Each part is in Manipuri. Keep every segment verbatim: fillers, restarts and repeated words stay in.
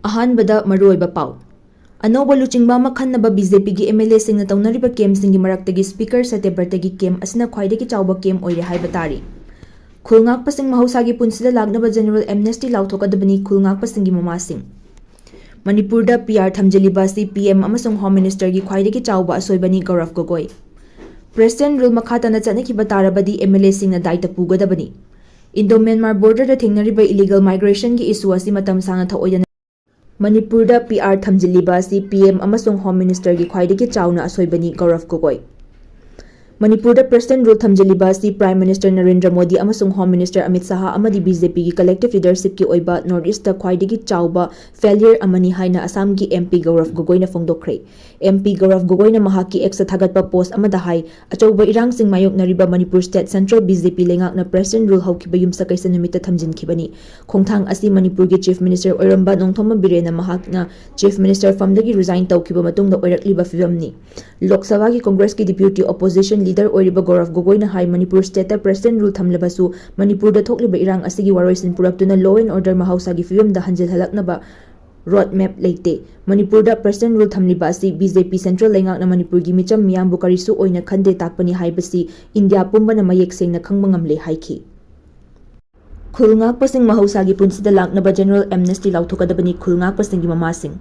ꯑꯍꯥꯟꯕꯗ ꯃꯔꯨꯑꯣꯏꯕ ꯄꯥꯎ꯫ ꯑꯅꯧꯕ ꯂꯨꯆꯤꯡꯕ ꯑꯃ ꯈꯟꯅꯕ ꯕꯤ ꯖꯦ ꯄꯤꯒꯤ ꯑꯦꯝ ꯑꯦꯜ ꯑꯦꯁꯤꯡꯅ ꯇꯧꯅꯔꯤꯕ ꯀꯦꯝꯁꯤꯡꯒꯤ ꯃꯔꯛꯇꯒꯤ ꯁ꯭ꯄꯤꯀꯔ ꯁꯇ꯭ꯌꯕ꯭ꯔꯇꯒꯤ ꯀꯦꯝ ꯑꯁꯤꯅ ꯈ꯭ꯋꯥꯏꯗꯒꯤ ꯆꯥꯎꯕ ꯀꯦꯝ ꯑꯣꯏꯔꯦ ꯍꯥꯏꯕ ꯇꯥꯔꯤ꯫ ꯈꯨꯜ ꯉꯥꯛꯄꯁꯤꯡ ꯃꯍꯧꯁꯥꯒꯤ ꯄꯨꯟꯁꯤꯗ ꯂꯥꯛꯅꯕ ꯖꯦꯅꯔꯦꯜ ꯑꯦꯝꯅꯦꯁꯇꯤ ꯂꯥꯎꯊꯣꯛꯀꯗꯕꯅꯤ ꯈꯨꯜ ꯉꯥꯛꯄꯁꯤꯡꯒꯤ ꯃꯃꯥꯁꯤꯡ꯫ ꯃꯅꯤꯄꯨꯔꯗ ꯄꯤ ꯑꯥꯔ ꯊꯝꯖꯤꯜꯂꯤꯕ ꯑꯁꯤ ꯄꯤ ꯑꯦꯝ ꯑꯃꯁꯨꯡ ꯍꯣꯝ ꯃꯤꯅꯤꯁꯇꯔꯒꯤ ꯈ꯭ꯋꯥꯏꯗꯒꯤ ꯆꯥꯎꯕ ꯑꯁꯣꯏꯕꯅꯤ ꯒꯧꯔꯕ ꯒꯣꯒꯣꯏ꯫ ꯄ꯭ꯔꯦꯁꯤꯗꯦꯟꯠ ꯔꯨꯜ ꯃꯈꯥ ꯇꯥꯅ ꯆꯠꯅꯈꯤꯕ ꯇꯥꯔꯕꯗꯤ ꯑꯦꯝ ꯑꯦꯜ ꯑꯦꯁꯤꯡꯅ ꯗꯥꯏꯇ ꯄꯨꯒꯗꯕꯅꯤ꯫ ꯏꯟꯗꯣ ꯃ꯭ꯌꯥꯟꯃꯥꯔ ꯕꯣꯔꯗꯔꯗ ꯊꯦꯡꯅꯔꯤꯕ ꯏꯂꯤꯒꯦꯜ ꯃꯥꯏꯒ꯭ꯔꯦꯁꯟꯒꯤ ꯏꯁꯨ ꯑꯁꯤ ꯃꯇꯝ ꯁꯥꯡꯅ ꯊꯑꯣꯏꯗꯅ ꯃꯅꯤꯄꯨꯔꯗ ꯄꯤ ꯑꯥꯔ ꯊꯝꯖꯤꯜꯂꯤꯕ ꯑꯁꯤ ꯄꯤ ꯑꯦꯝ ꯑꯃꯁꯨꯡ ꯍꯣꯝ ꯃꯤꯅꯤꯁꯇꯔꯒꯤ ꯈ꯭ꯋꯥꯏꯗꯒꯤ ꯆꯥꯎꯅ ꯑꯁꯣꯏꯕꯅꯤ ꯒꯧꯔꯕ ꯒꯣꯒꯣꯏ꯫ ꯃꯅꯤꯄꯨꯔꯗ ꯄ꯭ꯔꯦꯁꯤꯗꯦꯟꯠ ꯔꯨꯜ ꯊꯝꯖꯤꯜꯂꯤꯕ ꯑꯁꯤ ꯄ꯭ꯔꯥꯏꯝ ꯃꯤꯅꯤꯁꯇꯔ ꯅꯔꯦꯟꯗ꯭ꯔ ꯃꯣꯗꯤ ꯑꯃꯁꯨꯡ ꯍꯣꯝ ꯃꯤꯅꯤꯁꯇꯔ ꯑꯃꯤꯠ ꯁꯥꯍ ꯑꯃꯗꯤ ꯕꯤ ꯖꯦ ꯄꯤꯒꯤ ꯀꯂꯦꯛꯇꯤꯚ ꯂꯤꯗꯔꯁꯤꯞꯀꯤ ꯑꯣꯏꯕ ꯅꯣꯔꯠ ꯏꯁꯇ ꯈ꯭ꯋꯥꯏꯗꯒꯤ ꯆꯥꯎꯕ ꯐꯦꯂꯤꯌꯔ ꯑꯃꯅꯤ ꯍꯥꯏꯅ ꯑꯁꯥꯝꯒꯤ ꯑꯦꯝ ꯄꯤ ꯒꯧꯔꯕ ꯒꯣꯒꯣꯏꯅ ꯐꯣꯡꯗꯣꯛꯈ꯭ꯔꯦ꯫ ꯑꯦꯝ ꯄꯤ ꯒꯧꯔꯕ ꯒꯣꯒꯣꯏꯅ ꯃꯍꯥꯛꯀꯤ ꯑꯦꯛꯁꯇ ꯊꯥꯒꯠꯄ ꯄꯣꯁ ꯑꯃꯗ ꯍꯥꯏ, ꯑꯆꯧꯕ ꯏꯔꯥꯡꯁꯤꯡ ꯃꯥꯌꯣꯛꯅꯔꯤꯕ Manipur state central B J P ꯂꯩꯉꯥꯛꯅ ꯄ꯭ꯔꯦꯁꯤꯗꯦꯟꯠ ꯔꯨꯜ ꯍꯧꯈꯤꯕ ꯌꯨꯝꯁꯀꯩꯁ ꯅꯨꯃꯤꯠꯇ ꯊꯝꯖꯤꯟꯈꯤꯕꯅꯤ꯫ ꯈꯣꯡꯊꯥꯡ ꯑꯁꯤ ꯃꯅꯤꯄꯨꯔꯒꯤ ꯆꯤꯐ ꯃꯤꯅꯤꯁꯇꯔ ꯑꯣꯏꯔꯝꯕ ꯅꯣꯡꯊꯣꯝꯕꯝ ꯕꯤꯔꯦꯟꯅ ꯃꯍꯥꯛꯅ ꯆꯤꯐ ꯃꯤꯅꯤꯁꯇꯔ ꯐꯝꯗꯒꯤ ꯔꯤꯖꯥꯏꯟ ꯇꯧꯈꯤꯕ ꯃꯇꯨꯡꯗ ꯑꯣꯏꯔꯛꯂꯤꯕ ꯐꯤꯕꯝꯅꯤ꯫ ꯂꯣꯛ ꯁꯚꯥꯒꯤ ꯀꯣꯡꯒ꯭ꯔꯦꯁꯀꯤ ꯗꯤꯄ꯭ꯌꯨꯇꯤ ꯑꯣꯄꯣꯖꯤꯁꯟ ꯂꯤꯗꯔ ꯑꯣꯏꯔꯤꯕ ꯒꯧꯔꯕ ꯒꯣꯒꯣꯏꯅ ꯍꯥꯏ, ꯃꯅꯤꯄꯨꯔ ꯁ꯭ꯇꯦꯠꯇ ꯄ꯭ꯔꯦꯁꯤꯗꯦꯟꯠ ꯔꯨꯜ ꯊꯝꯂꯕꯁꯨ ꯃꯅꯤꯄꯨꯔꯗ ꯊꯣꯛꯂꯤꯕ ꯏꯔꯥꯡ ꯑꯁꯤꯒꯤ ꯋꯥꯔꯣꯏꯁꯤꯟ ꯄꯨꯔꯛꯇꯨꯅ ꯂꯣ ꯑꯦꯟ ꯑꯣꯔꯗꯔ ꯃꯍꯧꯁꯥꯒꯤ ꯐꯤꯕꯝꯗ ꯍꯟꯖꯤꯜꯍꯜꯂꯛꯅꯕ ꯔꯣꯗ ꯃꯦꯞ ꯂꯩꯇꯦ꯫ ꯃꯅꯤꯄꯨꯔꯗ ꯄ꯭ꯔꯦꯁꯤꯗꯦꯟꯠ ꯔꯨꯜ ꯊꯝꯂꯤꯕ ꯑꯁꯤ ꯕꯤ ꯖꯦ ꯄꯤ ꯁꯦꯟꯇ꯭ꯔꯦꯜ ꯂꯩꯉꯥꯛꯅ ꯃꯅꯤꯄꯨꯔꯒꯤ ꯃꯤꯆꯝ ꯃꯤꯌꯥꯝꯕꯨ ꯀꯔꯤꯁꯨ ꯑꯣꯏꯅ ꯈꯟꯗꯦ ꯇꯥꯛꯄꯅꯤ ꯍꯥꯏꯕꯁꯤ ꯏꯟꯗꯤꯌꯥ ꯄꯨꯝꯕꯅ ꯃꯌꯦꯛ ꯁꯦꯡꯅ ꯈꯪꯕ ꯉꯝꯂꯦ ꯍꯥꯏꯈꯤ꯫ ꯈꯨꯜ ꯉꯥꯛꯄꯁꯤꯡ ꯃꯍꯧꯁꯥꯒꯤ ꯄꯨꯟꯁꯤꯗ ꯂꯥꯛꯅꯕ ꯖꯦꯅꯔꯦꯜ ꯑꯦꯝꯅꯦꯁꯇꯤ ꯂꯥꯎꯊꯣꯛꯀꯗꯕꯅꯤ ꯈꯨꯜ ꯉꯥꯛꯄꯁꯤꯡꯒꯤ ꯃꯃꯥꯁꯤꯡ꯫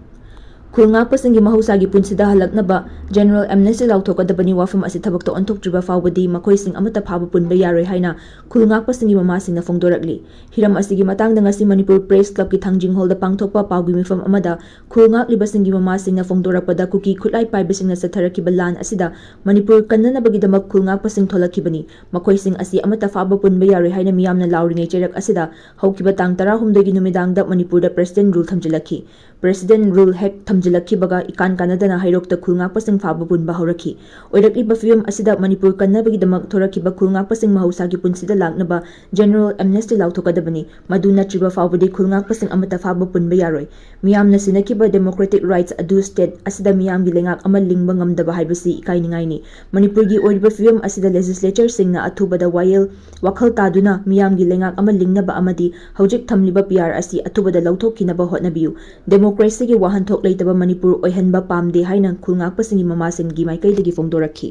ꯈꯨꯜ ꯉꯥꯛꯄꯁꯤꯡꯒꯤ ꯃꯍꯧꯁꯥꯒꯤ ꯄꯨꯟꯁꯤꯗ ꯍꯜꯂꯛꯅꯕ ꯖꯦꯅꯔꯦꯜ ꯑꯦꯝꯅꯦꯁꯇꯤ ꯂꯥꯎꯊꯣꯛꯀꯗꯕꯅꯤ꯫ ꯋꯥꯐꯝ ꯑꯁꯤ ꯊꯕꯛꯇ ꯑꯣꯟꯊꯣꯛꯇ꯭ꯔꯤꯕ ꯐꯥꯎꯕꯗꯤ ꯃꯈꯣꯏꯁꯤꯡ ꯑꯃꯠꯇ ꯐꯥꯕ ꯄꯨꯟꯕ ꯌꯥꯔꯣꯏ ꯍꯥꯏꯅ ꯈꯨꯜ ꯉꯥꯛꯄꯁꯤꯡꯒꯤ ꯃꯃꯥꯁꯤꯡꯅ ꯐꯣꯡꯗꯣꯔꯛꯂꯤ꯫ ꯍꯤꯔꯝ ꯑꯁꯤꯒꯤ ꯃꯇꯥꯡꯗ ꯉꯁꯤ ꯃꯅꯤꯄꯨꯔ ꯄ꯭ꯔꯦꯁ ꯀ꯭ꯂꯕꯀꯤ ꯊꯥꯡꯖꯤꯡ ꯍꯣꯜꯗ ꯄꯥꯡꯊꯣꯛꯄ ꯄꯥꯎꯒꯤ ꯃꯤꯐꯝ ꯑꯃꯗ ꯈꯨꯜ ꯉꯥꯛꯂꯤꯕꯁꯤꯡꯒꯤ ꯃꯃꯥꯁꯤꯡꯅ ꯐꯣꯡꯗꯣꯔꯛꯄꯗ ꯀꯨꯀꯤ ꯈꯨꯠꯂꯥꯏ ꯄꯥꯏꯕꯁꯤꯡꯅ ꯆꯠꯊꯔꯛꯈꯤꯕ ꯂꯥꯟ ꯑꯁꯤꯗ ꯃꯅꯤꯄꯨꯔ ꯀꯟꯅꯅꯕꯒꯤꯗꯃꯛ ꯈꯨꯜ ꯉꯥꯛꯄꯁꯤꯡ ꯊꯣꯛꯂꯛꯈꯤꯕꯅꯤ꯫ ꯃꯈꯣꯏꯁꯤꯡ ꯑꯁꯤ ꯑꯃꯠꯇ ꯐꯥꯕ ꯄꯨꯟꯕ ꯌꯥꯔꯣꯏ ꯍꯥꯏꯅ ꯃꯤꯌꯥꯝꯅ ꯂꯥꯎꯔꯤꯉꯩ ꯆꯩꯔꯛ ꯑꯁꯤꯗ ꯍꯧꯈꯤꯕ ꯇꯥꯡ ꯇꯔꯥꯍꯨꯝꯗꯣꯏꯒꯤ ꯅꯨꯃꯤꯗꯥꯡꯗ ꯃꯅꯤꯄꯨꯔꯗ ꯄ꯭ꯔꯦꯁꯤꯗꯦꯟꯠ ꯔꯨꯜ ꯊꯝꯖꯤꯜꯂꯛꯈꯤ꯫ ꯄ꯭ꯔꯦꯁꯤꯗꯦꯟꯠ ꯔꯨꯜ ꯍꯦꯛ ꯊꯝꯖꯤꯜ ꯊꯝꯖꯤꯜꯂꯛꯈꯤꯕꯒ ꯏꯀꯥꯟ ꯀꯥꯟꯅꯗꯅ ꯍꯩꯔꯣꯛꯇ ꯈꯨꯜ ꯉꯥꯛꯄꯁꯤꯡ ꯐꯥꯕ ꯄꯨꯟꯕ ꯍꯧꯔꯛꯈꯤ꯫ ꯑꯣꯏꯔꯛꯂꯤꯕ ꯐꯤꯕꯝ ꯑꯁꯤꯗ ꯃꯅꯤꯄꯨꯔ ꯀꯟꯅꯕꯒꯤꯗꯃꯛ ꯊꯣꯔꯛꯈꯤꯕ ꯈꯨꯜ ꯉꯥꯛꯄꯁꯤꯡ ꯃꯍꯧꯁꯥꯒꯤ ꯄꯨꯟꯁꯤꯗ ꯂꯥꯛꯅꯕ general amnesty ꯂꯥꯎꯊꯣꯛꯀꯗꯕꯅꯤ꯫ ꯃꯗꯨ ꯅꯠꯇ꯭ꯔꯤꯕ ꯐꯥꯎꯕꯗꯤ ꯈꯨꯜ ꯉꯥꯛꯄꯁꯤꯡ ꯑꯃꯠꯇ ꯐꯥꯕ ꯄꯨꯟꯕ ꯌꯥꯔꯣꯏ꯫ ꯃꯤꯌꯥꯝꯅ ꯁꯤꯟꯅꯈꯤꯕ democratic rights ꯑꯗꯨ state ꯑꯁꯤꯗ ꯃꯤꯌꯥꯝꯒꯤ ꯂꯩꯉꯥꯛ ꯑꯃ ꯂꯤꯡꯕ ꯉꯝꯗꯕ ꯍꯥꯏꯕꯁꯤ ꯏꯀꯥꯏꯅꯤꯡꯉꯥꯏꯅꯤ꯫ ꯃꯅꯤꯄꯨꯔꯒꯤ ꯑꯣꯏꯔꯤꯕ ꯐꯤꯕꯝ ꯑꯁꯤꯗ legislatureꯁꯤꯡꯅ ꯑꯊꯨꯕꯗ ꯋꯥꯌꯦꯜ ꯋꯥꯈꯜ ꯇꯥꯗꯨꯅ ꯃꯤꯌꯥꯝꯒꯤ ꯂꯩꯉꯥꯛ ꯑꯃ ꯂꯤꯡꯅꯕ ꯑꯃꯗꯤ ꯍꯧꯖꯤꯛ ꯊꯝꯂꯤꯕ PR ꯑꯁꯤ ꯑꯊꯨꯕꯗ ꯂꯧꯊꯣꯛꯈꯤꯅꯕ ꯍꯣꯠꯅꯕꯤꯌꯨ꯫ Democracyꯒꯤ ꯋꯥꯍꯟꯊꯣꯛ ꯂꯩꯇꯕ ꯃꯅꯤꯄꯨꯔ ꯑꯣꯏꯍꯟꯕ ꯄꯥꯝꯗꯦ ꯍꯥꯏꯅ ꯈꯨꯜ ꯉꯥꯛꯄꯁꯤꯡꯒꯤ ꯃꯃꯥꯁꯤꯡꯒꯤ ꯃꯥꯏꯀꯩꯗꯒꯤ ꯐꯣꯡꯗꯣꯔꯛꯈꯤ꯫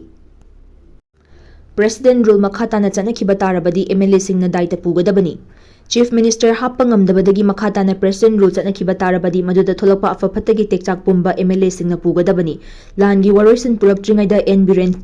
President rule ꯃꯈꯥ ꯇꯥꯅ ꯆꯠꯅꯈꯤꯕ ꯇꯥꯔꯕꯗꯤ MLAꯁꯤꯡꯅ ꯗꯥꯏꯇ ꯄꯨꯒꯗꯕꯅꯤ꯫ Chief Minister ꯍꯥꯞꯄ ꯉꯝꯗꯕꯗꯒꯤ ꯃꯈꯥ ꯇꯥꯅ President rule ꯆꯠꯅꯈꯤꯕ ꯇꯥꯔꯕꯗꯤ ꯃꯗꯨꯗ ꯊꯣꯛꯂꯛꯄ ꯑꯐ ꯐꯠꯇꯒꯤ ꯇꯦꯛꯆꯥꯛ ꯄꯨꯝꯕ MLAꯁꯤꯡꯅ ꯄꯨꯒꯗꯕꯅꯤ꯫ ꯂꯥꯟꯒꯤ ꯋꯥꯔꯣꯏꯁꯤꯟ ꯄꯨꯔꯛꯇ꯭ꯔꯤꯉꯩꯗ N ꯕꯤꯔꯦꯟ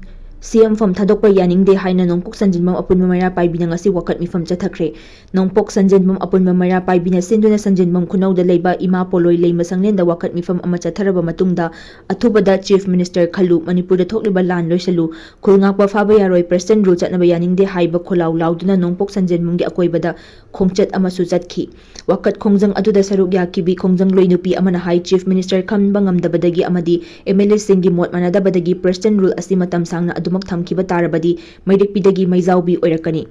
CM ꯐꯝ ꯊꯥꯗꯣꯛꯄ ꯌꯥꯅꯤꯡꯗꯦ ꯍꯥꯏꯅ ꯅꯣꯡꯄꯣꯛ ꯁꯟꯖꯤꯟꯕꯝ ꯑꯄꯨꯟꯕ ꯃꯩꯔꯥ ꯄꯥꯏꯕꯤꯅ ꯉꯁꯤ ꯋꯥꯀꯠ ꯃꯤꯐꯝ ꯆꯠꯊꯈ꯭ꯔꯦ꯫ ꯅꯣꯡꯄꯣꯛ ꯁꯟꯖꯦꯟꯕꯝ ꯑꯄꯨꯟꯕ ꯃꯩꯔꯥ ꯄꯥꯏꯕꯤꯅ ꯁꯤꯟꯗꯨꯅ ꯁꯟꯖꯦꯟꯕꯝ ꯈꯨꯅꯧꯗ ꯂꯩꯕ ꯏꯃꯥ ꯄꯣꯂꯣꯏ ꯂꯩꯃ ꯁꯪꯂꯦꯟꯗ ꯋꯥꯀꯠ ꯃꯤꯐꯝ ꯑꯃ ꯆꯠꯊꯔꯕ ꯃꯇꯨꯡꯗ, "ꯑꯊꯨꯕꯗ Chief Minister ꯈꯜꯂꯨ, ꯃꯅꯤꯄꯨꯔꯗ ꯊꯣꯛꯂꯤꯕ ꯂꯥꯟ ꯂꯣꯏꯁꯤꯜꯂꯨ, ꯈꯨꯜ ꯉꯥꯛꯄ ꯐꯥꯕ ꯌꯥꯔꯣꯏ, President rule ꯆꯠꯅꯕ ꯌꯥꯅꯤꯡꯗꯦ" ꯍꯥꯏꯕ ꯈꯣꯜꯂꯥꯎ ꯂꯥꯎꯗꯨꯅ ꯅꯣꯡꯄꯣꯛ ꯁꯟꯖꯦꯟꯕꯝꯒꯤ ꯑꯀꯣꯏꯕꯗ ꯈꯣꯡꯆꯠ ꯑꯃꯁꯨ ꯆꯠꯈꯤ꯫ ꯋꯥꯀꯠ ꯈꯣꯡꯖꯪ ꯑꯗꯨꯗ ꯁꯔꯨꯛ ꯌꯥꯈꯤꯕꯤ ꯈꯣꯡꯖꯪꯂꯣꯏ ꯅꯨꯄꯤ ꯑꯃꯅ ꯍꯥꯏ, Chief Minister ꯈꯟꯕ ꯉꯝꯗꯕꯗꯒꯤ ꯑꯃꯗꯤ MLAꯁꯤꯡꯒꯤ ꯃꯣꯠ ꯃꯥꯟꯅꯗꯕꯗꯒꯤ President rule ꯑꯁꯤ ꯃꯇꯝ ꯁꯥꯡꯅ ꯑꯗꯨꯃꯛ ꯊꯝꯈꯤꯕ ꯇꯥꯔꯕꯗꯤ ꯃꯩꯔꯤꯛꯄꯤꯗꯒꯤ ꯃꯩꯖꯥꯎꯕꯤ ꯑꯣꯏꯔꯛꯀꯅꯤ꯫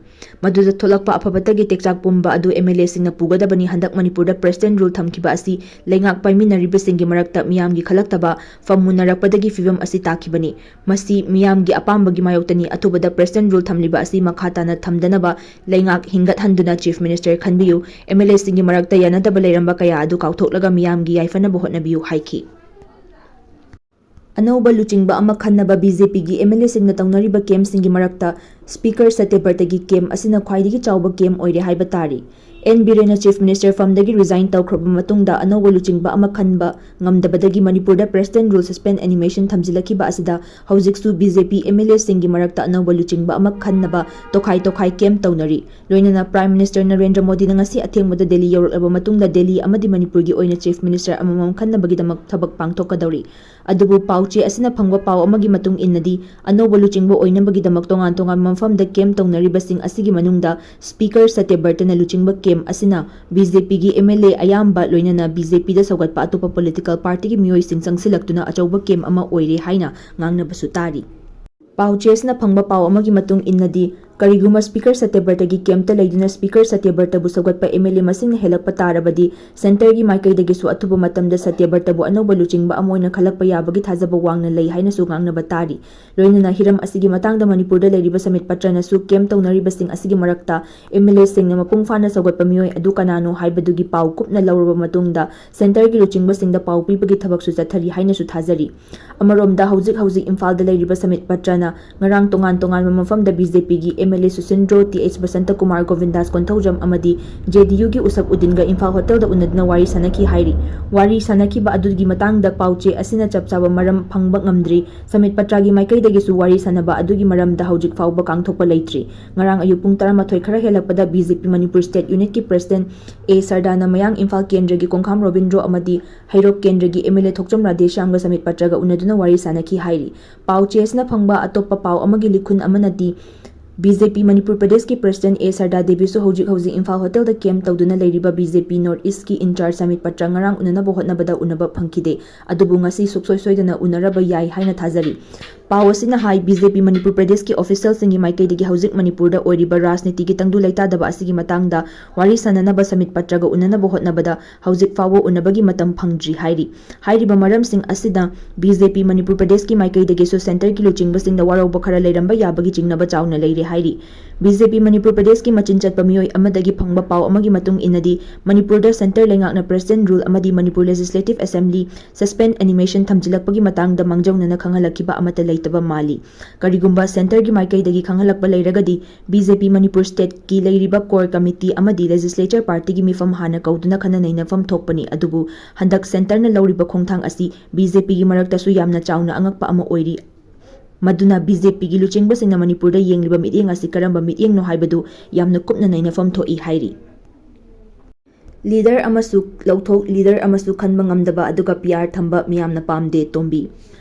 ꯃꯗꯨꯗ ꯊꯣꯛꯂꯛꯄ ꯑꯐ ꯐꯠꯇꯒꯤ ꯇꯦꯛꯆꯥꯛ ꯄꯨꯝꯕ ꯑꯗꯨ MLAꯁꯤꯡꯅ ꯄꯨꯒꯗꯕꯅꯤ꯫ ꯍꯟꯗꯛ ꯃꯅꯤꯄꯨꯔꯗ President rule ꯊꯝꯈꯤꯕ ꯑꯁꯤ ꯂꯩꯉꯥꯛ ꯄꯥꯏꯃꯤꯟꯅꯔꯤꯕꯁꯤꯡꯒꯤ ꯃꯔꯛꯇ ꯃꯤꯌꯥꯝꯒꯤ ꯈꯜꯂꯛꯇꯕ ꯐꯝꯃꯨꯟꯅꯔꯛꯄꯗꯒꯤ ꯐꯤꯕꯝ ꯑꯁꯤ ꯇꯥꯈꯤꯕꯅꯤ꯫ ꯃꯁꯤ ꯃꯤꯌꯥꯝꯒꯤ ꯑꯄꯥꯝꯕꯒꯤ ꯃꯥꯌꯣꯛꯇꯅꯤ꯫ ꯑꯊꯨꯕꯗ President rule ꯊꯝꯂꯤꯕ ꯑꯁꯤ ꯃꯈꯥ ꯇꯥꯅ ꯊꯝꯗꯅꯕ ꯂꯩꯉꯥꯛ ꯍꯤꯡꯒꯠꯍꯟꯗꯨꯅ Chief Minister ꯈꯟꯕꯤꯌꯨ꯫ MLAꯁꯤꯡꯒꯤ ꯃꯔꯛꯇ ꯌꯥꯅꯗꯕ ꯂꯩꯔꯝꯕ ꯀꯌꯥ ꯑꯗꯨ ꯀꯥꯎꯊꯣꯛꯂꯒ ꯃꯤꯌꯥꯝꯒꯤ ꯌꯥꯏꯐꯅꯕ ꯍꯣꯠꯅꯕꯤꯌꯨ ꯍꯥꯏꯈꯤ꯫ ꯑꯅꯧꯕ ꯂꯨꯆꯤꯡꯕ ꯑꯃ ꯈꯟꯅꯕ BJPꯒꯤ MLAꯁꯤꯡꯅ ꯇꯧꯅꯔꯤꯕ campꯁꯤꯡꯒꯤ ꯃꯔꯛꯇ Speaker ꯁꯇ꯭ꯌꯕ꯭ꯔꯇꯒꯤ camp ꯑꯁꯤꯅ ꯈ꯭ꯋꯥꯏꯗꯒꯤ ꯆꯥꯎꯕ camp ꯑꯣꯏꯔꯦ ꯍꯥꯏꯕ ꯇꯥꯔꯤ꯫ N ꯕꯤꯔꯦꯟꯅ Chief Minister ꯐꯝꯗꯒꯤ resign ꯇꯧꯈ꯭ꯔꯕ ꯃꯇꯨꯡꯗ ꯑꯅꯧꯕ ꯂꯨꯆꯤꯡꯕ ꯑꯃ ꯈꯟꯕ ꯉꯝꯗꯕꯗꯒꯤ ꯃꯅꯤꯄꯨꯔꯗ President rule suspend animation ꯊꯝꯖꯤꯜꯂꯛꯈꯤꯕ ꯑꯁꯤꯗ ꯍꯧꯖꯤꯛꯁꯨ BJP MLAꯁꯤꯡꯒꯤ ꯃꯔꯛꯇ ꯑꯅꯧꯕ ꯂꯨꯆꯤꯡꯕ ꯑꯃ ꯈꯟꯅꯕ ꯇꯣꯈꯥꯏ ꯇꯣꯈꯥꯏ camp ꯇꯧꯅꯔꯤ꯫ ꯂꯣꯏꯅꯅ Prime Minister ꯅꯔꯦꯟꯗ꯭ꯔ ꯃꯣꯗꯤꯅ ꯉꯁꯤ ꯑꯊꯦꯡꯕꯗ ꯗꯦꯜꯂꯤ ꯌꯧꯔꯛꯂꯕ ꯃꯇꯨꯡꯗ ꯗꯦꯜꯂꯤ ꯑꯃꯗꯤ ꯃꯅꯤꯄꯨꯔꯒꯤ ꯑꯣꯏꯅ Chief Minister ꯑꯃꯃꯝ ꯈꯟꯅꯕꯒꯤꯗꯃꯛ ꯊꯕꯛ ꯄꯥꯡꯊꯣꯛꯀꯗꯧꯔꯤ꯫ ꯑꯗꯨꯕꯨ ꯄꯥꯎ ꯆꯦ ꯑꯁꯤꯅ ꯐꯪꯕ ꯄꯥꯎ ꯑꯃꯒꯤ ꯃꯇꯨꯡ ꯏꯟꯅꯗꯤ, ꯑꯅꯧꯕ ꯂꯨꯆꯤꯡꯕ ꯑꯣꯏꯅꯕꯒꯤꯗꯃꯛ ꯇꯣꯉꯥꯟ ꯇꯣꯉꯥꯟꯕ ꯃꯐꯝꯗ ꯀꯦꯝ ꯇꯧꯅꯔꯤꯕꯁꯤꯡ ꯑꯁꯤꯒꯤ ꯃꯅꯨꯡꯗ ꯁ꯭ꯄꯤꯀꯔ ꯁꯇ꯭ꯌꯕ꯭ꯔꯇꯅ ꯂꯨꯆꯤꯡꯕ ꯀꯦꯝ ꯑꯁꯤꯅ ꯕꯤ ꯖꯦ ꯄꯤꯒꯤ ꯑꯦꯝ ꯑꯦꯜ ꯑꯦ ꯑꯌꯥꯝꯕ, ꯂꯣꯏꯅꯅ ꯕꯤ ꯖꯦ ꯄꯤꯗ ꯁꯧꯒꯠꯄ ꯑꯇꯣꯞꯄ ꯄꯣꯂꯤꯇꯤꯀꯦꯜ ꯄꯥꯔꯇꯤꯒꯤ ꯃꯤꯑꯣꯏꯁꯤꯡ ꯆꯪꯁꯤꯜꯂꯛꯇꯨꯅ ꯑꯆꯧꯕ ꯀꯦꯝ ꯑꯃ ꯑꯣꯏꯔꯦ ꯍꯥꯏꯅ ꯉꯥꯡꯅꯕꯁꯨ ꯇꯥꯔꯤ꯫ ꯄꯥꯎ ꯆꯦ ꯑꯁꯤꯅ ꯐꯪꯕ ꯄꯥꯎ ꯑꯃꯒꯤ ꯃꯇꯨꯡ ꯏꯟꯅꯗꯤ, ꯀꯔꯤꯒꯨꯝꯕ ꯁ꯭ꯄꯤꯀꯔ ꯁꯇ꯭ꯌꯕ꯭ꯔꯇꯒꯤ ꯀꯦꯝꯇ ꯂꯩꯗꯨꯅ ꯁ꯭ꯄꯤꯀꯔ ꯁꯇ꯭ꯌꯕ꯭ꯔꯇꯕꯨ ꯁꯧꯒꯠꯄ ꯑꯦꯝ ꯑꯦꯜ ꯑꯦ ꯃꯁꯤꯡꯅ ꯍꯦꯜꯂꯛꯄ ꯇꯥꯔꯕꯗꯤ, ꯁꯦꯟꯇꯔꯒꯤ ꯃꯥꯏꯀꯩꯗꯒꯤꯁꯨ ꯑꯊꯨꯕ ꯃꯇꯝꯗ ꯁꯇ꯭ꯌꯕ꯭ꯔꯇꯕꯨ ꯑꯅꯧꯕ ꯂꯨꯆꯤꯡꯕ ꯑꯃ ꯑꯣꯏꯅ ꯈꯜꯂꯛꯄ ꯌꯥꯕꯒꯤ ꯊꯥꯖꯕ ꯋꯥꯡꯅ ꯂꯩ ꯍꯥꯏꯅꯁꯨ ꯉꯥꯡꯅꯕ ꯇꯥꯔꯤ꯫ ꯂꯣꯏꯅꯅ ꯍꯤꯔꯝ ꯑꯁꯤꯒꯤ ꯃꯇꯥꯡꯗ ꯃꯅꯤꯄꯨꯔꯗ ꯂꯩꯔꯤꯕ ꯁꯃꯤꯠ ꯄꯇ꯭ꯔꯅꯁꯨ ꯀꯦꯝ ꯇꯧꯅꯔꯤꯕꯁꯤꯡ ꯑꯁꯤꯒꯤ ꯃꯔꯛꯇ ꯑꯦꯝ ꯑꯦꯜ ꯑꯦꯁꯤꯡꯅ ꯃꯄꯨꯡ ꯐꯥꯅ ꯁꯧꯒꯠꯄ ꯃꯤꯑꯣꯏ ꯑꯗꯨ ꯀꯅꯥꯅꯣ ꯍꯥꯏꯕꯗꯨꯒꯤ ꯄꯥꯎ ꯀꯨꯞꯅ ꯂꯧꯔꯕ ꯃꯇꯨꯡꯗ ꯁꯦꯟꯇꯔꯒꯤ ꯂꯨꯆꯤꯡꯕꯁꯤꯡꯗ ꯄꯥꯎ ꯄꯤꯕꯒꯤ ꯊꯕꯛꯁꯨ ꯆꯠꯊꯔꯤ ꯍꯥꯏꯅꯁꯨ ꯊꯥꯖꯔꯤ꯫ ꯑꯃꯔꯣꯝꯗ, ꯍꯧꯖꯤꯛ ꯍꯧꯖꯤꯛ ꯏꯝꯐꯥꯜꯗ ꯂꯩꯔꯤꯕ ꯁꯃꯤꯠ ꯄꯇ꯭ꯔꯅ ꯉꯔꯥꯡ ꯇꯣꯉꯥꯟ ꯇꯣꯉꯥꯟꯕ ꯃꯐꯝꯗ ꯕꯤ ꯖꯦ ꯄꯤꯒꯤ M L A Susindro, T H Basantakumar, Gobindas Konthoujam ꯑꯃꯗꯤ ꯖꯦ ꯗꯤ ꯌꯨꯒꯤ ꯎꯁꯞ ꯎꯗꯤꯟꯒ ꯏꯝꯐꯥꯜ ꯍꯣꯇꯦꯜꯗ ꯎꯅꯗꯨꯅ ꯋꯥꯔꯤ ꯁꯥꯅꯈꯤ ꯍꯥꯏꯔꯤ꯫ ꯋꯥꯔꯤ ꯁꯥꯅꯈꯤꯕ ꯑꯗꯨꯒꯤ ꯃꯇꯥꯡꯗ ꯄꯥꯎ ꯆꯦ ꯑꯁꯤꯅ ꯆꯞ ꯆꯥꯕ ꯃꯔꯝ ꯐꯪꯕ ꯉꯝꯗ꯭ꯔꯤ꯫ ꯁꯃꯤꯠ ꯄꯇ꯭ꯔꯒꯤ ꯃꯥꯏꯀꯩꯗꯒꯤꯁꯨ ꯋꯥꯔꯤ ꯁꯥꯅꯕ ꯑꯗꯨꯒꯤ ꯃꯔꯝꯗ ꯍꯧꯖꯤꯛ ꯐꯥꯎꯕ ꯀꯥꯡꯊꯣꯛꯄ ꯂꯩꯇ꯭ꯔꯤ꯫ ꯉꯔꯥꯡ ꯑꯌꯨꯛ ꯄꯨꯡ ꯇꯔꯥꯃꯥꯊꯣꯏ ꯈꯔ ꯍꯦꯜꯂꯛꯄꯗ B J P Manipur state ꯌꯨꯅꯤꯠꯀꯤ ꯄ꯭ꯔꯦꯁꯤꯗꯦꯟꯠ ꯑꯦ ꯁꯔꯗꯥꯅ ꯃꯌꯥꯡ ꯏꯝꯐꯥꯜ ꯀꯦꯟꯗ꯭ꯔꯒꯤ ꯀꯣꯡꯈꯥꯝ ꯔꯣꯕꯤꯟꯗ꯭ꯔꯣ ꯑꯃꯗꯤ ꯍꯩꯔꯣꯛ ꯀꯦꯟꯗ꯭ꯔꯒꯤ ꯑꯦꯝ ꯑꯦꯜ ꯑꯦ ꯊꯣꯛꯆꯣꯝ ꯔꯥꯙꯦꯁ꯭ꯌꯥꯝꯒ ꯁꯃꯤꯠ ꯄꯇ꯭ꯔꯒ ꯎꯅꯗꯨꯅ ꯋꯥꯔꯤ ꯁꯥꯅꯈꯤ ꯍꯥꯏꯔꯤ꯫ ꯄꯥꯎ ꯆꯦ ꯑꯁꯤꯅ ꯐꯪꯕ ꯑꯇꯣꯞꯄ ꯄꯥꯎ ꯑꯃꯒꯤ ꯂꯤꯈꯨꯟ ꯑꯃꯅꯗꯤ, ꯕꯤ ꯖꯦ ꯄꯤ ꯃꯅꯤꯄꯨꯔ ꯄ꯭ꯔꯗꯦꯁꯀꯤ ꯄ꯭ꯔꯦꯁꯤꯗꯦꯟꯠ ꯑꯦ ꯁꯔꯗꯥ ꯗꯦꯕꯤꯁꯨ ꯍꯧꯖꯤꯛ ꯍꯧꯖꯤꯛ ꯏꯝꯐꯥꯜ ꯍꯣꯇꯦꯜꯗ ꯀꯦꯝ ꯇꯧꯗꯨꯅ ꯂꯩꯔꯤꯕ ꯕꯤ ꯖꯦ ꯄꯤ ꯅꯣꯔꯠ ꯏꯁ꯭ꯠꯀꯤ ꯏꯟꯆꯥꯔꯖ ꯁꯃꯤꯠ ꯄꯇ꯭ꯔ ꯉꯔꯥꯡ ꯎꯅꯅꯕ ꯍꯣꯠꯅꯕꯗ ꯎꯅꯕ ꯐꯪꯈꯤꯗꯦ꯫ ꯑꯗꯨꯕꯨ ꯉꯁꯤ ꯁꯨꯛꯁꯣꯏ ꯁꯣꯏꯗꯅ ꯎꯅꯔꯕ ꯌꯥꯏ ꯍꯥꯏꯅ ꯊꯥꯖꯔꯤ꯫ ꯄꯥꯎ ꯑꯁꯤꯅ ꯍꯥꯏ, ꯕꯤ ꯖꯦ ꯄꯤ ꯃꯅꯤꯄꯨꯔ ꯄ꯭ꯔꯗꯦꯁꯀꯤ ꯑꯣꯐꯤꯁꯤꯌꯦꯜꯁꯤꯡꯒꯤ ꯃꯥꯏꯀꯩꯗꯒꯤ ꯍꯧꯖꯤꯛ ꯃꯅꯤꯄꯨꯔꯗ ꯑꯣꯏꯔꯤꯕ ꯔꯥꯖꯅꯤꯇꯤꯒꯤ ꯇꯪꯗꯨ ꯂꯩꯇꯥꯗꯕ ꯑꯁꯤꯒꯤ ꯃꯇꯥꯡꯗ ꯋꯥꯔꯤ ꯁꯥꯅꯅꯕ ꯁꯃꯤꯠ ꯄꯇ꯭ꯔꯒ ꯎꯅꯅꯕ ꯍꯣꯠꯅꯕꯗ ꯍꯧꯖꯤꯛ ꯐꯥꯎꯕ ꯎꯅꯕꯒꯤ ꯃꯇꯝ ꯐꯪꯗ꯭ꯔꯤ ꯍꯥꯏꯔꯤ꯫ ꯍꯥꯏꯔꯤꯕ ꯃꯔꯝꯁꯤꯡ ꯑꯁꯤꯅ ꯕꯤ ꯖꯦ ꯄꯤ ꯃꯅꯤꯄꯨꯔ ꯄ꯭ꯔꯗꯦꯁꯀꯤ ꯃꯥꯏꯀꯩꯗꯒꯤꯁꯨ ꯁꯦꯟꯇꯔꯒꯤ ꯂꯨꯆꯤꯡꯕꯁꯤꯡꯗ ꯋꯥꯔꯧꯕ ꯈꯔ ꯂꯩꯔꯝꯕ ꯌꯥꯕꯒꯤ ꯆꯤꯡꯅꯕ ꯆꯥꯎꯅ ꯂꯩꯔꯦ ꯍꯥꯏꯔꯤ꯫ ꯕꯤ ꯖꯦ ꯄꯤ ꯃꯅꯤꯄꯨꯔ ꯄ꯭ꯔꯗꯦꯁꯀꯤ ꯃꯆꯤꯟ ꯆꯠꯄ ꯃꯤꯑꯣꯏ ꯑꯃꯗꯒꯤ ꯐꯪꯕ ꯄꯥꯎ ꯑꯃꯒꯤ ꯃꯇꯨꯡ ꯏꯟꯅꯗꯤ, ꯃꯅꯤꯄꯨꯔꯗ ꯁꯦꯟꯇꯔ ꯂꯩꯉꯥꯛꯅ ꯄ꯭ꯔꯦꯁꯤꯗꯦꯟꯠ ꯔꯨꯜ ꯑꯃꯗꯤ Manipur legislative assembly suspend animation ꯊꯝꯖꯤꯜꯂꯛꯄꯒꯤ ꯃꯇꯥꯡꯗ ꯃꯥꯡꯖꯧꯅꯅ ꯈꯪꯍꯜꯂꯛꯈꯤꯕ ꯑꯃꯠꯇ ꯂꯩꯇꯕ ꯃꯥꯜꯂꯤ꯫ ꯀꯔꯤꯒꯨꯝꯕ ꯁꯦꯟꯇꯔꯒꯤ ꯃꯥꯏꯀꯩꯗꯒꯤ ꯈꯪꯍꯜꯂꯛꯄ ꯂꯩꯔꯒꯗꯤ, ꯕꯤ ꯖꯦ ꯄꯤ ꯃꯅꯤꯄꯨꯔ ꯁ꯭ꯇꯦꯠꯀꯤ ꯂꯩꯔꯤꯕ ꯀꯣꯔ ꯀꯃꯤꯇꯤ ꯑꯃꯗꯤ ꯂꯦꯖꯤꯁꯂꯦꯆꯔ ꯄꯥꯔꯇꯤꯒꯤ ꯃꯤꯐꯝ ꯍꯥꯟꯅ ꯀꯧꯗꯨꯅ ꯈꯟꯅ ꯅꯩꯅꯐꯝ ꯊꯣꯛꯄꯅꯤ꯫ ꯑꯗꯨꯕꯨ ꯍꯟꯗꯛ ꯁꯦꯟꯇꯔꯅ ꯂꯧꯔꯤꯕ ꯈꯣꯡꯊꯥꯡ ꯑꯁꯤ ꯕꯤ ꯖꯦ ꯄꯤꯒꯤ ꯃꯔꯛꯇꯁꯨ ꯌꯥꯝꯅ ꯆꯥꯎꯅ ꯑꯉꯛꯄ ꯑꯃ ꯑꯣꯏꯔꯤ꯫ ꯃꯗꯨꯅ ꯕꯤ ꯖꯦ ꯄꯤꯒꯤ ꯂꯨꯆꯤꯡꯕꯁꯤꯡꯅ ꯃꯅꯤꯄꯨꯔꯗ ꯌꯦꯡꯂꯤꯕ ꯃꯤꯠꯌꯦꯡ ꯑꯁꯤ ꯀꯔꯝꯕ ꯃꯤꯠꯌꯦꯡꯅꯣ ꯍꯥꯏꯕꯗꯨ ꯌꯥꯝꯅ ꯀꯨꯞꯅ ꯅꯩꯅꯐꯝ ꯊꯣꯛꯏ ꯍꯥꯏꯔꯤ꯫ ꯂꯤꯗꯔ ꯑꯃꯁꯨ ꯂꯧꯊꯣꯛ, ꯂꯤꯗꯔ ꯑꯃꯁꯨ ꯈꯟꯕ ꯉꯝꯗꯕ, ꯑꯗꯨꯒ ꯄꯤ ꯑꯥꯔ ꯊꯝꯕ ꯃꯤꯌꯥꯝꯅ ꯄꯥꯝꯗꯦ, ꯇꯣꯝꯕꯤ꯫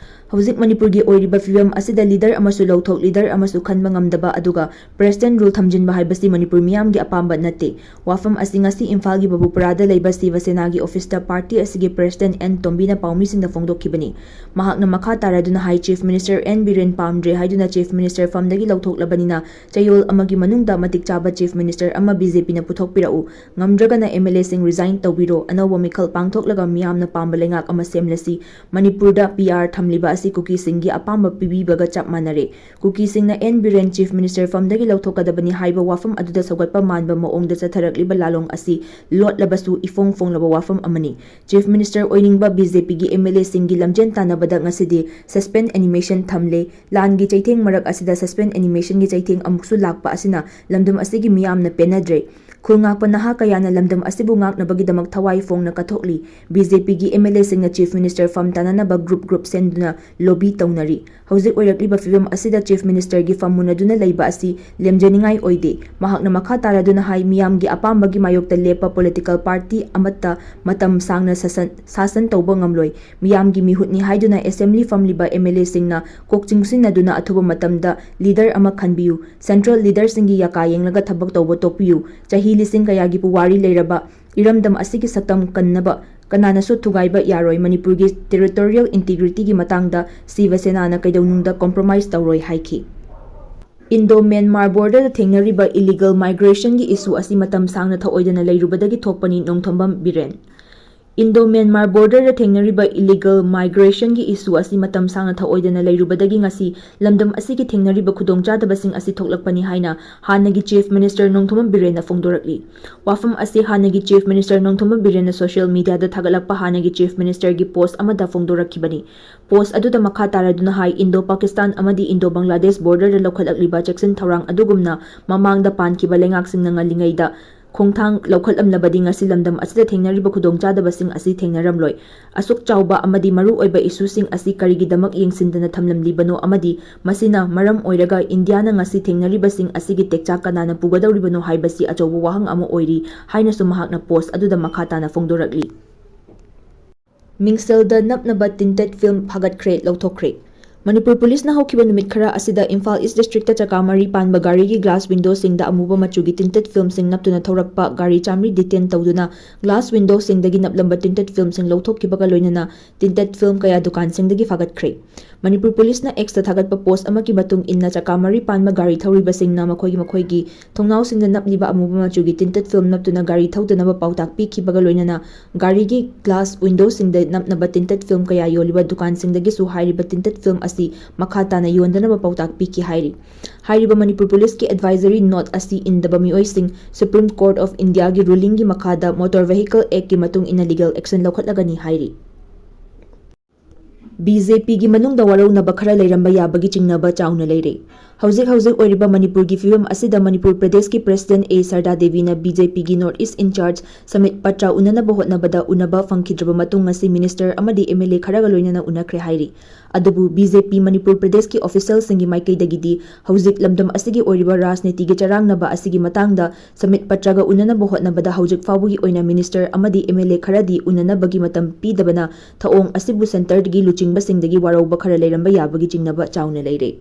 ꯍꯧꯖꯤꯛ ꯃꯅꯤꯄꯨꯔꯒꯤ ꯑꯣꯏꯔꯤꯕ ꯐꯤꯕꯝ ꯑꯁꯤꯗ ꯂꯤꯗꯔ ꯑꯃꯁꯨ ꯂꯧꯊꯣꯛ, ꯂꯤꯗꯔ ꯑꯃꯁꯨ ꯈꯟꯕ ꯉꯝꯗꯕ, ꯑꯗꯨꯒ ꯄ꯭ꯔꯦꯁꯤꯗꯦꯟ ꯔꯨꯜ ꯊꯝꯖꯤꯟꯕ ꯍꯥꯏꯕꯁꯤ ꯃꯅꯤꯄꯨꯔ ꯃꯤꯌꯥꯝꯒꯤ ꯑꯄꯥꯝꯕ ꯅꯠꯇꯦ꯫ ꯋꯥꯐꯝ ꯑꯁꯤ ꯉꯁꯤ ꯏꯝꯐꯥꯜꯒꯤ ꯕꯕꯨꯄꯨꯔꯥꯗ ꯂꯩꯕ ꯁꯤꯕ ꯁꯦꯅꯥꯒꯤ ꯑꯣꯐꯤꯁꯇ ꯄꯥꯔꯇꯤ ꯑꯁꯤꯒꯤ ꯄ꯭ꯔꯦꯁꯤꯗꯦꯟ ꯑꯦꯟ ꯇꯣꯝꯕꯤꯅ ꯄꯥꯎꯃꯤꯁꯤꯡꯗ ꯐꯣꯡꯗꯣꯛꯈꯤꯕꯅꯤ꯫ ꯃꯍꯥꯛꯅ ꯃꯈꯥ ꯇꯥꯔꯗꯨꯅ ꯍꯥꯏ, ꯆꯤꯐ ꯃꯤꯅꯤꯁꯇꯔ ꯑꯦꯟ ꯕꯤꯔꯦꯟ ꯄꯥꯝꯗ꯭ꯔꯦ ꯍꯥꯏꯗꯨꯅ ꯆꯤꯐ ꯃꯤꯅꯤꯁꯇꯔ ꯐꯝꯗꯒꯤ ꯂꯧꯊꯣꯛꯂꯕꯅꯤꯅ, ꯆꯌꯣꯜ ꯑꯃꯒꯤ ꯃꯅꯨꯡꯗ ꯃꯇꯤꯛ ꯆꯥꯕ ꯆꯤꯐ ꯃꯤꯅꯤꯁꯇꯔ ꯑꯃ ꯕꯤ ꯖꯦ ꯄꯤꯅ ꯄꯨꯊꯣꯛꯄꯤꯔꯛꯎ꯫ ꯉꯝꯗ꯭ꯔꯒꯅ ꯑꯦꯝ ꯑꯦꯜ ꯑꯦꯁꯤꯡ ꯔꯤꯖꯥꯏꯟ ꯇꯧꯕꯤꯔꯣ, ꯑꯅꯧꯕ ꯃꯤꯈꯜ ꯄꯥꯡꯊꯣꯛꯂꯒ ꯃꯤꯌꯥꯝꯅ ꯄꯥꯝꯕ ꯂꯩꯉꯥꯛ ꯑꯃ ꯁꯦꯝꯂꯁꯤ꯫ ꯃꯅꯤꯄꯨꯔꯗ ꯄꯤ ꯑꯥꯔ ꯊꯝꯂꯤꯕ ꯑꯁꯤ ꯀꯨꯀꯤꯁꯤꯡꯒꯤ ꯑꯄꯥꯝꯕ ꯄꯤꯕꯤꯕꯒ ꯆꯞ ꯃꯥꯟꯅꯔꯦ꯫ ꯀꯨꯀꯤꯁꯤꯡꯅ ꯑꯦꯟ ꯕꯤꯔꯦꯟ ꯆꯤꯐ ꯃꯤꯅꯤꯁꯇꯔ ꯐꯝꯗꯒꯤ ꯂꯧꯊꯣꯛꯀꯗꯕꯅꯤ ꯍꯥꯏꯕ ꯋꯥꯐꯝ ꯑꯗꯨꯗ ꯁꯧꯒꯠꯄ ꯃꯥꯟꯕ ꯃꯑꯣꯡꯗ ꯆꯠꯊꯔꯛꯂꯤꯕ ꯂꯥꯂꯣꯡ ꯑꯁꯤ ꯂꯣꯠꯂꯕꯁꯨ ꯏꯐꯣꯡ ꯐꯣꯡꯂꯕ ꯋꯥꯐꯝ ꯑꯃꯅꯤ꯫ ꯆꯤꯐ ꯃꯤꯅꯤꯁꯇꯔ ꯑꯣꯏꯅꯤꯡꯕ ꯕꯤ ꯖꯦ ꯄꯤꯒꯤ ꯑꯦꯝ ꯑꯦꯜ ꯑꯦꯁꯤꯡꯒꯤ ꯂꯝꯖꯦꯟ ꯇꯥꯟꯅꯕꯗ ꯉꯁꯤꯗꯤ ꯁꯁꯄꯦꯟ ꯑꯦꯅꯤꯃꯦꯁꯟ ꯊꯝꯂꯦ꯫ ꯂꯥꯟꯒꯤ ꯆꯩꯊꯦꯡ ꯃꯔꯛ ꯑꯁꯤꯗ ꯁꯁꯄꯦꯟ ꯑꯦꯅꯤꯃꯦꯁꯟꯒꯤ ꯆꯩꯊꯦꯡ ꯑꯃꯨꯛꯁꯨ ꯂꯥꯛꯄ ꯑꯁꯤꯅ ꯂꯝꯗꯝ ꯑꯁꯤꯒꯤ ꯃꯤꯌꯥꯝꯅ ꯄꯦꯟꯅꯗ꯭ꯔꯦ꯫ ꯈꯨꯜ ꯉꯥꯛꯄ ꯅꯍꯥ ꯀꯌꯥꯅ ꯂꯝꯗꯝ ꯑꯁꯤꯕꯨ ꯉꯥꯛꯅꯕꯒꯤꯗꯃꯛ ꯊꯋꯥꯏ ꯐꯣꯡꯅ ꯀꯠꯊꯣꯛꯂꯤ꯫ ꯕꯤ ꯖꯦ ꯄꯤꯒꯤ ꯑꯦꯝ ꯑꯦꯜ ꯑꯦꯁꯤꯡꯅ ꯆꯤꯐ ꯃꯤꯅꯤꯁꯇꯔ ꯐꯝ ꯇꯥꯅꯅꯕ ꯒ꯭ꯔꯨꯞ ꯒ꯭ꯔꯨꯞ ꯁꯦꯝꯗꯨꯅ ꯂꯣꯕꯤ ꯇꯧꯅꯔꯤ꯫ ꯍꯧꯖꯤꯛ ꯑꯣꯏꯔꯛꯂꯤꯕ ꯐꯤꯕꯝ ꯑꯁꯤꯗ ꯆꯤꯐ ꯃꯤꯅꯤꯁꯇꯔꯒꯤ ꯐꯝ ꯃꯨꯟꯅꯗꯨꯅ ꯂꯩꯕ ꯑꯁꯤ ꯂꯦꯝꯖꯅꯤꯡꯉꯥꯏ ꯑꯣꯏꯗꯦ꯫ ꯃꯍꯥꯛꯅ ꯃꯈꯥ ꯇꯥꯔꯗꯨꯅ ꯍꯥꯏ, ꯃꯤꯌꯥꯝꯒꯤ ꯑꯄꯥꯝꯕꯒꯤ ꯃꯥꯌꯣꯛꯇ ꯂꯦꯞꯄ ꯄꯣꯂꯤꯇꯤꯀꯦꯜ ꯄꯥꯔꯇꯤ ꯑꯃꯠꯇ ꯃꯇꯝ ꯁꯥꯡꯅ ꯁꯥꯁꯟ, ꯁꯥꯁꯟ ꯇꯧꯕ ꯉꯝꯂꯣꯏ꯫ ꯃꯤꯌꯥꯝꯒꯤ ꯃꯤꯍꯨꯠꯅꯤ ꯍꯥꯏꯗꯨꯅ ꯑꯦꯁꯦꯝꯕ꯭ꯂꯤ ꯐꯝꯂꯤꯕ ꯑꯦꯝ ꯑꯦꯜ ꯑꯦꯁꯤꯡꯅ ꯀꯣꯛ ꯆꯤꯡꯁꯤꯟꯅꯗꯨꯅ ꯑꯊꯨꯕ ꯃꯇꯝꯗ ꯂꯤꯗꯔ ꯑꯃ ꯈꯟꯕꯤꯌꯨ꯫ ꯁꯦꯟꯇ꯭ꯔꯦꯜ ꯂꯤꯗꯔꯁꯤꯡꯒꯤ ꯌꯥꯀꯥ ꯌꯦꯡꯂꯒ ꯊꯕꯛ ꯇꯧꯕ ꯇꯣꯛꯄꯤꯌꯨ꯫ ꯆꯍꯤ ꯂꯤꯁꯤꯡ ꯀꯌꯥꯒꯤ ꯄꯨꯋꯥꯔꯤ ꯂꯩꯔꯕ ꯏꯔꯝꯗꯝ ꯑꯁꯤꯒꯤ ꯁꯛꯇꯝ ꯀꯟꯅꯕ ꯀꯅꯥꯅꯁꯨ ꯊꯨꯒꯥꯏꯕ ꯌꯥꯔꯣꯏ꯫ ꯃꯅꯤꯄꯨꯔꯒꯤ ꯇꯦꯔꯤꯇꯣꯔꯤꯌꯦꯜ ꯏꯟꯇꯤꯒ꯭ꯔꯤꯇꯤꯒꯤ ꯃꯇꯥꯡꯗ ꯁꯤꯕ ꯁꯦꯅꯥꯅ ꯀꯩꯗꯧꯅꯨꯡꯗ ꯀꯣꯝꯄ꯭ꯔꯣꯃꯥꯏꯖ ꯇꯧꯔꯣꯏ ꯍꯥꯏꯈꯤ꯫ ꯏꯟꯗꯣ ꯃ꯭ꯌꯥꯟꯃꯥꯔ ꯕꯣꯔꯗꯔꯗ ꯊꯦꯡꯅꯔꯤꯕ ꯏꯂꯤꯒꯦꯜ ꯃꯥꯏꯒ꯭ꯔꯦꯁꯟꯒꯤ ꯏꯁꯨ ꯑꯁꯤ ꯃꯇꯝ ꯁꯥꯡꯅ ꯊꯑꯣꯏꯗꯅ ꯂꯩꯔꯨꯕꯗꯒꯤ ꯊꯣꯛꯄꯅꯤ, ꯅꯣꯡꯊꯣꯝꯕꯝ ꯕꯤꯔꯦꯟ꯫ ꯏꯟꯗꯣ ꯃ꯭ꯌꯥꯟꯃꯥꯔ ꯕꯣꯔꯗꯔꯗ ꯊꯦꯡꯅꯔꯤꯕ ꯏꯂꯤꯒꯦꯜ ꯃꯥꯏꯒ꯭ꯔꯦꯁꯟꯒꯤ ꯏꯁꯨ ꯑꯁꯤ ꯃꯇꯝ ꯁꯥꯡꯅ ꯊꯑꯣꯏꯗꯅ ꯂꯩꯔꯨꯕꯗꯒꯤ ꯉꯁꯤ ꯂꯝꯗꯝ ꯑꯁꯤꯒꯤ ꯊꯦꯡꯅꯔꯤꯕ ꯈꯨꯗꯣꯡꯆꯥꯗꯕꯁꯤꯡ ꯑꯁꯤ ꯊꯣꯛꯂꯛꯄꯅꯤ ꯍꯥꯏꯅ ꯍꯥꯟꯅꯒꯤ ꯆꯤꯐ ꯃꯤꯅꯤꯁꯇꯔ ꯅꯣꯡꯊꯣꯝꯕꯝ ꯕꯤꯔꯦꯟꯅ ꯐꯣꯡꯗꯣꯔꯛꯂꯤ꯫ ꯋꯥꯐꯝ ꯑꯁꯤ ꯍꯥꯟꯅꯒꯤ ꯆꯤꯐ ꯃꯤꯅꯤꯁꯇꯔ ꯅꯣꯡꯊꯣꯝꯕꯝ ꯕꯤꯔꯦꯟꯅ ꯁꯣꯁꯤꯌꯦꯜ ꯃꯤꯗꯤꯌꯥꯗ ꯊꯥꯒꯠꯂꯛꯄ ꯍꯥꯟꯅꯒꯤ ꯆꯤꯐ ꯃꯤꯅꯤꯁꯇꯔꯒꯤ ꯄꯣꯁ ꯑꯃꯗ ꯐꯣꯡꯗꯣꯔꯛꯈꯤꯕꯅꯤ꯫ ꯄꯣꯁ ꯑꯗꯨꯗ ꯃꯈꯥ ꯇꯥꯔꯗꯨꯅ ꯍꯥꯏ, ꯏꯟꯗꯣ ꯄꯥꯀꯤꯁꯇꯥꯟ ꯑꯃꯗꯤ ꯏꯟꯗꯣ ꯕꯪꯒ꯭ꯂꯥꯗꯦꯁ ꯕꯣꯔꯗꯔꯗ ꯂꯧꯈꯠꯂꯛꯂꯤꯕ ꯆꯦꯛꯁꯤꯟ ꯊꯧꯔꯥꯡ ꯑꯗꯨꯒꯨꯝꯅ ꯃꯃꯥꯡꯗ ꯄꯥꯟꯈꯤꯕ ꯂꯩꯉꯥꯛꯁꯤꯡꯅ ꯉꯜꯂꯤꯉꯩꯗ ꯈꯣꯡꯊꯥꯡ ꯂꯧꯈꯠꯂꯝꯂꯕꯗꯤ ꯉꯁꯤ ꯂꯝꯗꯝ ꯑꯁꯤꯗ ꯊꯦꯡꯅꯔꯤꯕ ꯈꯨꯗꯣꯡꯆꯥꯗꯕꯁꯤꯡ ꯑꯁꯤ ꯊꯦꯡꯅꯔꯝꯂꯣꯏ꯫ ꯑꯁꯨꯛ ꯆꯥꯎꯕ ꯑꯃꯗꯤ ꯃꯔꯨ ꯑꯣꯏꯕ ꯏꯁꯨꯁꯤꯡ ꯑꯁꯤ ꯀꯔꯤꯒꯤꯗꯃꯛ ꯌꯦꯡꯁꯤꯟꯗꯅ ꯊꯝꯂꯝꯂꯤꯕꯅꯣ ꯑꯃꯗꯤ ꯃꯁꯤꯅ ꯃꯔꯝ ꯑꯣꯏꯔꯒ ꯏꯟꯗꯤꯌꯥꯅ ꯉꯁꯤ ꯊꯦꯡꯅꯔꯤꯕꯁꯤꯡ ꯑꯁꯤꯒꯤ ꯇꯦꯛꯆꯥꯛ ꯀꯅꯥꯅ ꯄꯨꯒꯗꯧꯔꯤꯕꯅꯣ ꯍꯥꯏꯕꯁꯤ ꯑꯆꯧꯕ ꯋꯥꯍꯪ ꯑꯃ ꯑꯣꯏꯔꯤ ꯍꯥꯏꯅꯁꯨ ꯃꯍꯥꯛꯅ ꯄꯣꯁ꯭ꯠ ꯑꯗꯨꯗ ꯃꯈꯥ ꯇꯥꯅ ꯐꯣꯡꯗꯣꯔꯛꯂꯤ꯫ ꯃꯤꯡꯁꯦꯜꯗ ꯅꯞꯅꯕ ꯇꯤꯟꯇꯦꯠ ꯐꯤꯜꯝ ꯐꯥꯒꯠꯈ꯭ꯔꯦ, ꯂꯧꯊꯣꯛꯈ꯭ꯔꯦ꯫ ꯃꯅꯤꯄꯨꯔ ꯄꯨꯂꯤꯁꯅ ꯍꯧꯈꯤꯕ ꯅꯨꯃꯤꯠ ꯈꯔ ꯑꯁꯤꯗ ꯏꯝꯐꯥꯜ ꯏꯁ꯭ꯠ ꯗꯤꯁꯇ꯭ꯔꯤꯛꯇ ꯆꯀꯥ ꯃꯔꯤ ꯄꯥꯟꯕ ꯒꯥꯔꯤꯒꯤ ꯒ꯭ꯂꯥꯁ ꯋꯤꯟꯗꯣꯁꯤꯡꯗ ꯑꯃꯨꯕ ꯃꯆꯨꯒꯤ ꯇꯤꯟꯇꯦꯠ ꯐꯤꯜꯝꯁꯤꯡ ꯅꯞꯇꯨꯅ ꯊꯧꯔꯛꯄ ꯒꯥꯔꯤ ꯆꯥꯃꯔꯤ ꯗꯤꯇꯦꯟ ꯇꯧꯗꯨꯅ ꯒ꯭ꯂꯥꯁ ꯋꯤꯟꯗꯣꯁꯤꯡꯗꯒꯤ ꯅꯞꯂꯝꯕ ꯇꯤꯟꯇꯦꯠ ꯐꯤꯜꯝꯁꯤꯡ ꯂꯧꯊꯣꯛꯈꯤꯕꯒ ꯂꯣꯏꯅꯅ ꯇꯤꯟꯇꯦꯠ ꯐꯤꯜꯝ ꯀꯌꯥ ꯗꯨꯀꯥꯟꯁꯤꯡꯗꯒꯤ ꯐꯥꯒꯠꯈ꯭ꯔꯦ꯫ ꯃꯅꯤꯄꯨꯔ ꯄꯨꯂꯤꯁꯅ ꯑꯦꯛꯁꯇ ꯊꯥꯒꯠꯄ ꯄꯣꯁ꯭ꯠ ꯑꯃꯒꯤ ꯃꯇꯨꯡ ꯏꯟꯅ ꯆꯀꯥ ꯃꯔꯤ ꯄꯥꯟꯕ ꯒꯥꯔꯤ ꯊꯧꯔꯤꯕꯁꯤꯡꯅ ꯃꯈꯣꯏꯒꯤ ꯃꯈꯣꯏꯒꯤ ꯊꯣꯡꯅꯥꯎꯁꯤꯡꯗ ꯅꯞꯂꯤꯕ ꯑꯃꯨꯕ ꯃꯆꯨꯒꯤ ꯇꯤꯟꯇꯦꯠ ꯐꯤꯜꯝ ꯅꯞꯇꯨꯅ ꯒꯥꯔꯤ ꯊꯧꯗꯅꯕ ꯄꯥꯎꯇꯥꯛ ꯄꯤꯈꯤꯕꯒ ꯂꯣꯏꯅꯅ ꯒꯥꯔꯤꯒꯤ ꯒ꯭ꯂꯥꯁ ꯋꯤꯟꯗꯣꯁꯤꯡꯗ ꯅꯞꯅꯕ ꯇꯤꯟꯇꯦꯠ ꯐꯤꯜꯝ ꯀꯌꯥ ꯌꯣꯜꯂꯤꯕ ꯗꯨꯀꯥꯟꯁꯤꯡꯗꯒꯤꯁꯨ ꯍꯥꯏꯔꯤꯕ ꯇꯤꯟꯇꯦꯠ ꯐꯤꯜꯝ ꯑꯁꯤ ꯃꯈꯥ ꯇꯥꯅ ꯌꯣꯟꯗꯅꯕ ꯄꯥꯎꯇꯥꯛ ꯄꯤꯈꯤ ꯍꯥꯏꯔꯤ꯫ ꯍꯥꯏꯔꯤꯕ ꯃꯅꯤꯄꯨꯔ ꯄꯨꯂꯤꯁꯀꯤ ꯑꯦꯗꯚꯥꯏꯖꯔꯤ ꯅꯣꯠ ꯑꯁꯤ ꯏꯟꯗꯕ ꯃꯤꯑꯣꯏꯁꯤꯡ Supreme Court of India ꯒꯤ ꯔꯨꯂꯤꯡꯒꯤ ꯃꯈꯥꯗ ꯃꯣꯇꯣꯔ ꯚꯦꯍꯤꯀꯜ ꯑꯦꯛꯀꯤ ꯃꯇꯨꯡ ꯏꯟꯅ ꯂꯤꯒꯦꯜ ꯑꯦꯛꯁꯟ ꯂꯧꯈꯠꯂꯒꯅꯤ ꯍꯥꯏꯔꯤ꯫ ꯕꯤ ꯖꯦ ꯄꯤꯒꯤ ꯃꯅꯨꯡꯗ ꯋꯥꯔꯧꯅꯕ ꯈꯔ ꯂꯩꯔꯝꯕ ꯌꯥꯕꯒꯤ ꯆꯤꯡꯅꯕ ꯆꯥꯎꯅ ꯂꯩꯔꯦ꯫ ꯍꯧꯖꯤꯛ ꯍꯧꯖꯤꯛ ꯑꯣꯏꯔꯤꯕ ꯃꯅꯤꯄꯨꯔꯒꯤ ꯐꯤꯕꯝ ꯑꯁꯤꯗ ꯃꯅꯤꯄꯨꯔ ꯄ꯭ꯔꯗꯦꯁꯀꯤ ꯄ꯭ꯔꯦꯁꯤꯗꯦꯟꯠ ꯑꯦ ꯁꯔꯗꯥ ꯗꯦꯕꯤꯅ ꯕꯤ ꯖꯦ ꯄꯤꯒꯤ north east in-charge submit Patra ꯎꯅꯅꯕ ꯍꯣꯠꯅꯕꯗ ꯎꯅꯕ ꯐꯪꯈꯤꯗ꯭ꯔꯕ ꯃꯇꯨꯡ ꯉꯁꯤ ꯃꯤꯅꯤꯁꯇꯔ ꯑꯃꯗꯤ ꯑꯦꯝ ꯑꯦꯜ ꯑꯦ ꯈꯔꯒ ꯂꯣꯏꯅꯅ ꯎꯅꯈ꯭ꯔꯦ ꯍꯥꯏꯔꯤ꯫ ꯑꯗꯨꯕꯨ ꯕꯤ ꯖꯦ ꯄꯤ ꯃꯅꯤꯄꯨꯔ ꯄ꯭ꯔꯗꯦꯁꯀꯤ ꯑꯣꯐꯤꯁꯤꯌꯦꯜꯁꯤꯡꯒꯤ ꯃꯥꯏꯀꯩꯗꯒꯤꯗꯤ ꯍꯧꯖꯤꯛ ꯂꯝꯗꯝ ꯑꯁꯤꯒꯤ ꯑꯣꯏꯔꯤꯕ ꯔꯥꯖꯅꯤꯇꯤꯒꯤ ꯆꯔꯥꯡꯅꯕ ꯑꯁꯤꯒꯤ ꯃꯇꯥꯡꯗ ꯁꯃꯤꯠ ꯄꯇ꯭ꯔꯒ ꯎꯅꯅꯕ ꯍꯣꯠꯅꯕꯗ ꯍꯧꯖꯤꯛ ꯐꯥꯎꯕꯒꯤ ꯑꯣꯏꯅ ꯃꯤꯅꯤꯁꯇꯔ ꯑꯃꯗꯤ ꯑꯦꯝ ꯑꯦꯜ ꯑꯦ ꯈꯔꯗꯤ ꯎꯅꯅꯕꯒꯤ ꯃꯇꯝ ꯄꯤꯗꯕꯅ ꯊꯧꯑꯣꯡ ꯑꯁꯤꯕꯨ ꯁꯦꯟꯇꯔꯒꯤ ꯂꯨꯆꯤꯡꯕꯁꯤꯡꯗꯒꯤ ꯋꯥꯔꯧꯕ ꯈꯔ ꯂꯩꯔꯝꯕ ꯌꯥꯕꯒꯤ ꯆꯤꯡꯅꯕ ꯆꯥꯎꯅ ꯂꯩꯔꯦ꯫